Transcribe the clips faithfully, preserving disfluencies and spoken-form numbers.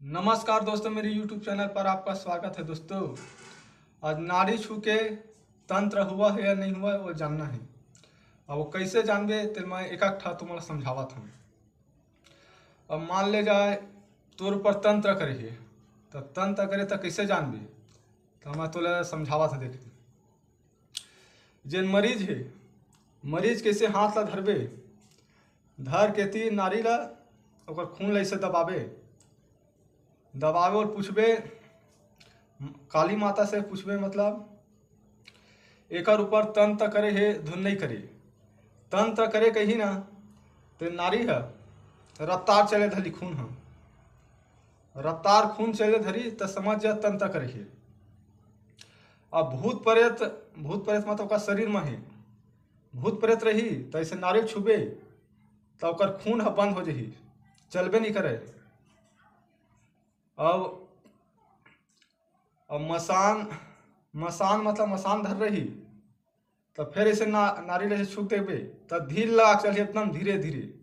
नमस्कार दोस्तों, मेरे YouTube चैनल पर आपका स्वागत है। दोस्तों, आज नाड़ी छू के तंत्र हुआ है या नहीं हुआ है, वो जानना है। अब वो कैसे जानबे, तेल मैं एक एक ठा तुम्हारा समझावत हूँ। अब मान ले जाए, तोर ऊपर तंत्र करे है, तो तंत्र करे तो कैसे जानबे? तो मैं तोला समझावत हूँ, देख। जेन मरीज है, मरीज कैसे हाथ ला धरबे, धर के ती नारी ला, ओकर खून ला ऐसे दबाबे, दबाबे और पूछबे, काली माता से पूछबे, मतलब, एकर ऊपर तंत्र करे हे, धुन नहीं करे। तंत्र करे कही ना, ते नारी ह रफ्तार चले धरी, खून ह रफ्तार खून चले धरी, त समझ जा तंत्र करे हे। अब भूत प्रेत, भूत प्रेत मतलब ओकर शरीर में हे, भूत प्रेत रही, त ऐसे नारी छुबे, त ओकर खून ह बंद हो जही, चलबे नहीं करे। अब, अब मसान, मसान मतलब मसान धर रही, त फिर ऐसे ना, नारी ला ऐसे छू देबे, त धीर लगा के चलही, एकदम धीरे धीरे,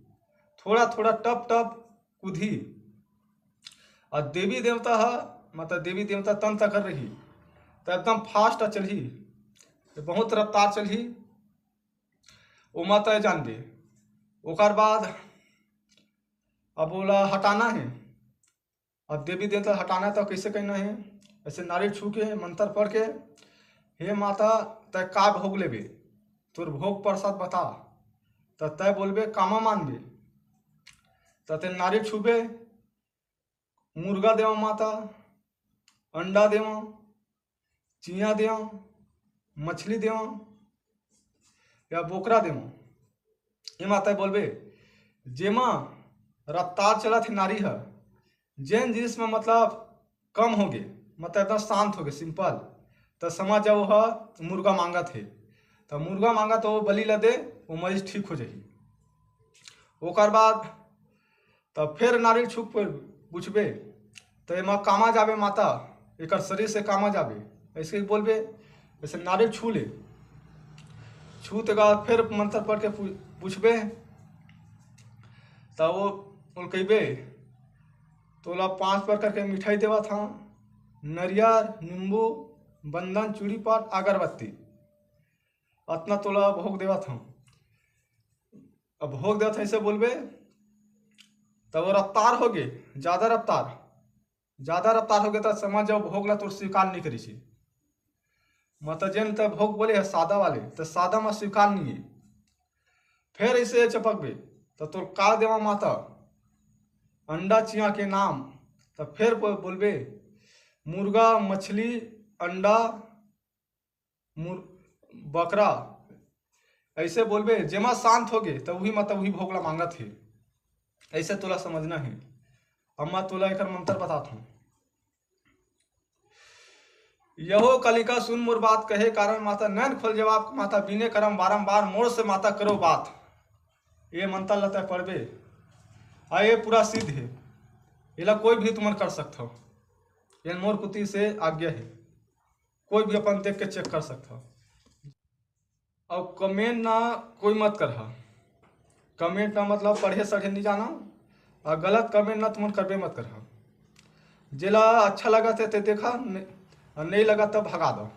थोड़ा थोड़ा टप टप कूदही। और देवी देवता ह, मतलब देवी देवता तंत्र कर रही, त एकदम फास्ट चलही, त बहुत रफ्तार चलही। ओमा तय जानबे। ओकर बाद अब ओला हटाना है। अब देवी देवता हटाना है तो कैसे करना है? ऐसे नारियल छू के, मंत्र पढ़ के, "हे माता, तय का भोग लेबे, तोर भोग प्रसाद बता।" त तय बोलबे, "कामा मानबे।" त ते नारियल छूबे, "मुर्गा देवा माता, अंडा देवा, चिया देवा, मछली देवा या बोकरा देवा।" ये माता बोलबे, जेमा रफ्तार चलत हे नारी ह, जेन जिनिस में मतलब कम होगे, मतलब एकदम शांत होगे, सिंपल, त समझ जाओ ह मुर्गा मांगत हे। त मुर्गा मांगत, वो बलि ला दे, वो मरीज ठीक हो जाही। ओकर बाद तब फिर नारियल छू के पूछबे, "त एमा कामा जाबे माता, एकर शरीर से कामा जाबे?" ऐसे ही बोलबे। ऐसे नारियल छू ले, छू ते का फिर मंत्र पढ़ के पू-, पूछबे, त वो, वो कहिबे, "तोला पांच प्रकार के मिठाई देवत हंव, नरियर, नींबू, बंदन, चूड़ी पाट, अगरबत्ती, अतना तोला भोग देवत हंव।" अब भोग देवत हंव ऐसे बोलबे, तब वो रफ्तार होगे, ज्यादा रफ्तार, ज्यादा रफ्तार होगे, त समझ जाओ भोग ला तोर स्वीकार नहीं करिस हे। मतलब जेन त भोग बोले हे सादा वाले, त सादा में स्वीकार नहीं हे। फिर ऐसे चपकबे, त तोर का देवा माता, अंडा चिया के नाम, त फिर बो-, बोलबे, मुर्गा, मछली, अंडा, मुर-, बकरा, ऐसे बोलबे, जेमा शांत होगे, त उही, मतलब उही भोग ला मांगत हे। ऐसे तोला समझना हे। अब मैं तोला एकर मंत्र बतात हंव। "यहो कलिका सुन मोर बात, कहे कारण माता, नैन खोल जवाब माता, बिने करम बारंबार, मोर से माता करो बात।" ये मंत्र ला तय पढ़बे, आ ये पूरा सिद्ध हे, एला कोई भी तुमन कर सकथव। ये मोर कुती से आज्ञा हे, कोई भी अपन देख के चेक कर सकथव। अउ कमेंट ना कोई मत करहा। कमेंट ना मतलब पढ़े सढ़े नहीं जाना, और गलत कमेंट ना तुमन करबे मत करहा। जेला अच्छा लगत हे ते देखा, न-, और नहीं लगत त भगा दो।